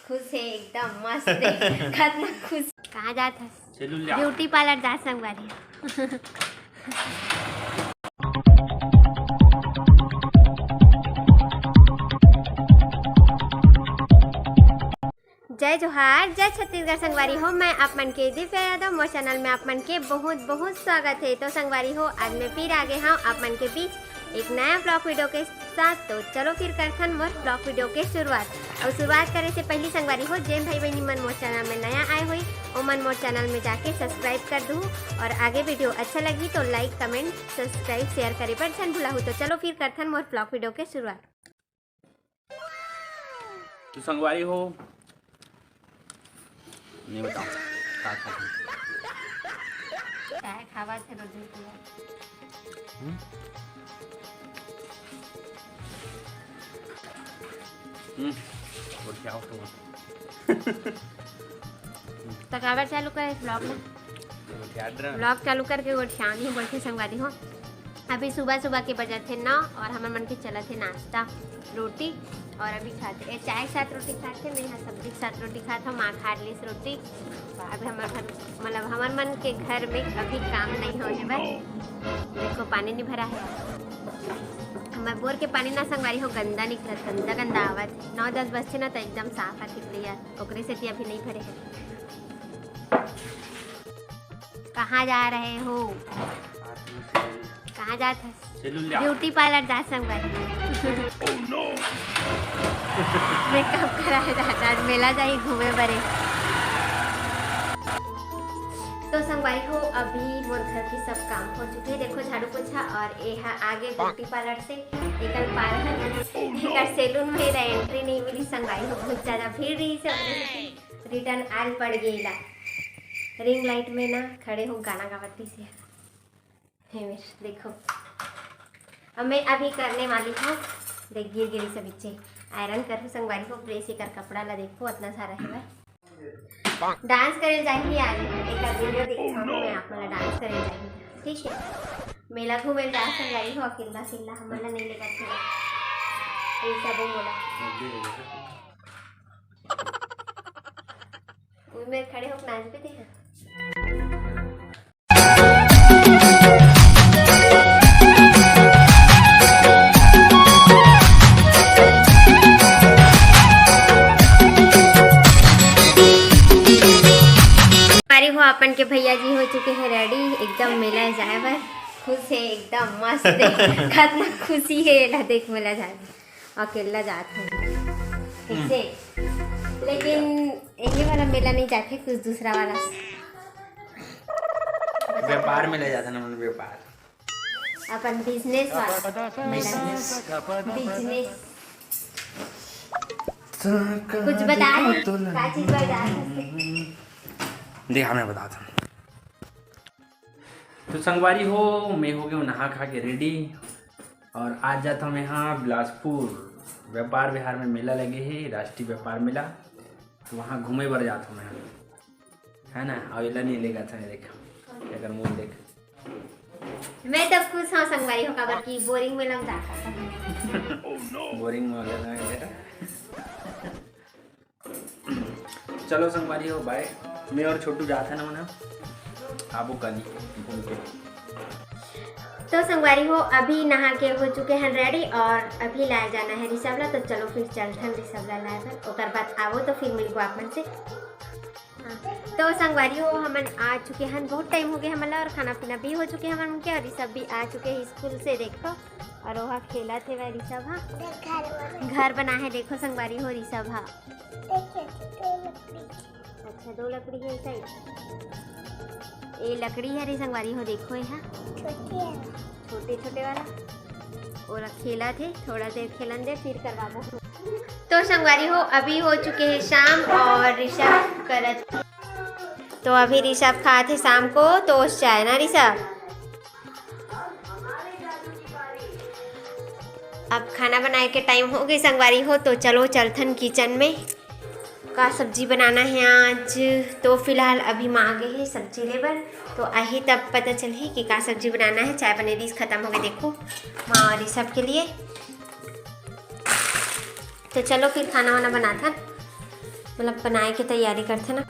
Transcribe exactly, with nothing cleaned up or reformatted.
खुश हे, एकदम मस्त हे। खतरनाक खुश। कहाँ जात हस? सैलून ले आ। ब्यूटी पार्लर जात संगवारी। जय जोहार, जय छत्तीसगढ़ संगवारी हो। मैं आप मन के दिव्या यादव, मोर चैनल में आप मन के बहुत बहुत स्वागत हे। तो संगवारी हो, आज मैं फिर आ गे हूँ आप मन के बीच एक नया ब्लॉग वीडियो के साथ। तो चलो फिर करथन मोर ब्लॉग वीडियो के शुरुआत। और शुरुआत करे से पहली संगवारी हो, जेन भाई बहनी मन मोर चैनल में नया आए होई, ओमन मोर चैनल में जाके सब्सक्राइब कर दू। और आगे वीडियो अच्छा लगी तो लाइक, कमेंट, सब्सक्राइब, शेयर करे बर झन भुलाहू। तो चलो फिर करथन मोर ब्लॉग वीडियो के शुरुआत। तो संगवारी हो, नहीं बताओ, का खाथन? चाय खावा थे रोज। हम्म। हम्म, गोठियावत हूँ। तो काबर चालू करे ब्लॉग में? गोठियात रह। ब्लॉग चालू करके गोठियानी बोलथे संगवारी हो। अभी सुबह सुबह के बजत हे नौ और हमर मन के चलत हे नाश्ता, रोटी। और अभी खाथे, ए, चाय के साथ रोटी खाथे, मैं यहाँ सब्जी के साथ रोटी खात हूँ, माँ खा लिस रोटी। अभी हमर घर, मतलब हमर मन के घर में अभी काम नहीं होए हे बस। देखो पानी नहीं भरा है। हमर बोर के पानी ना संगवारी हो गंदा निकलत, गंदा गंदा आवत। नौ दस बजथे ना तो एकदम साफ आथे भैया, ओकरे सेती अभी नहीं भरे हे। कहाँ जा रहे हो? कहाँ जात हस? सैलून ले आ। ब्यूटी पार्लर जात संगवारी। मेकअप कराए जात, आज मेला जाही घूमे बरे। तो संगवारी हो, अभी मोर घर के सब काम हो चुके हे। देखो झाड़ू पोछा और ये हा आगे ब्यूटी पार्लर से एकर पार्लर, एकर सैलून में एला एंट्री नहीं मिली संगवारी हो, बहुत ज्यादा भीड़ रही से। रिटर्न आल पड़ गे ला। रिंग लाइट में ना खड़े हो गाना गावत रहिसे। हे मेर देखो, अब मैं अभी करने वाली हूँ, देख गिर गिरी सब इच्चे। आयरन करहूँ संगवारी हो, प्रेस एकर कपड़ा ला देखो, अतना सारा हे भाई। डांस करे जाही आज, एक वीडियो दिखाऊँ मैं आप मन ला डांस करे जाही, ठीक है? मेला घूमे जा संगवारी हो, अकेला अकेला हमन ला नहीं लेकर चला। ये सब बोला। उई मेर खड़े होके नाचबे तेहा। संगवारी हो, अपन के भैया जी हो चुके हे रेडी, एकदम मेला जाए बर खुश हे, एकदम मस्त हे। खतरनाक खुशी हे, एला देख मेला जाए बर। अकेला जात हूँ, ठीक से। लेकिन यही वाला मेला नहीं जाते, कुछ दूसरा वाला। व्यापार में ले जाता ना, मन व्यापार। अपन बिजनेस वाला मेला। बिजनेस। कुछ बता दे, का चीज पर जा सकते? देख, हमें बता दे। तो संगवारी हो, मैं हो गया हूँ नहा खा के रेडी और आज जाता हूँ मैं यहाँ बिलासपुर। व्यापार विहार में मेला लगे हे, राष्ट्रीय व्यापार मेला, तो वहाँ घूमे बर जाता हूँ मैं, है ना। और एला नहीं लेगा था, देख, अगर मुंह देख। मैं तो खुश हूँ संगवारी हो, काबर कि बोरिंग मेला में जाता था। बोरिंग मेला में बेटा। चलो संगवारी हो, बाय। मैं और छोटू जात हे ना, मना आबो कल घूम के। तो संगवारी हो, अभी नहा के हो चुके हैं रेडी और अभी लाए जाना है ऋषभ ला। तो चलो फिर चलथन ऋषभ ला लाए बर, ओकर बाद आवो तो फिर मिलबो आप मन से। हाँ, तो संगवारी हो, हमन आ चुके हैं, बहुत टाइम हो गया हमन ला और खाना पीना भी हो चुके हैं हमन के और ऋषभ भी आ चुके हैं स्कूल से, देखो। और वहाँ खेलत हे भाई ऋषभ, हाँ। घर बना है, देखो संगवारी हो ऋषभ, हाँ। अच्छा, दो लकड़ी है ऐसा ही। ये लकड़ी है रे संगवारी हो, देखो ये, हाँ। छोटे छोटे वाला। और खेलत हे, थोड़ा देर खेलन दे, फिर करवाबो। तो संगवारी हो, अभी हो चुके हैं शाम और ऋषभ करत, तो अभी ऋषभ खात हे शाम को toast चाय ना ऋषभ। अब खाना बनाए के टाइम हो गई संगवारी हो, तो चलो चलथन किचन में। का सब्जी बनाना है आज, तो फिलहाल अभी माँ आ गए हैं सब्जी ले बर, तो आही तब पता चलही कि का सब्जी बनाना है। चाय पनीर खत्म हो गए, देखो, माँ और ये सब के लिए। तो चलो फिर खाना वाना बनाथन। मतलब बनाए के तैयारी करथे ना।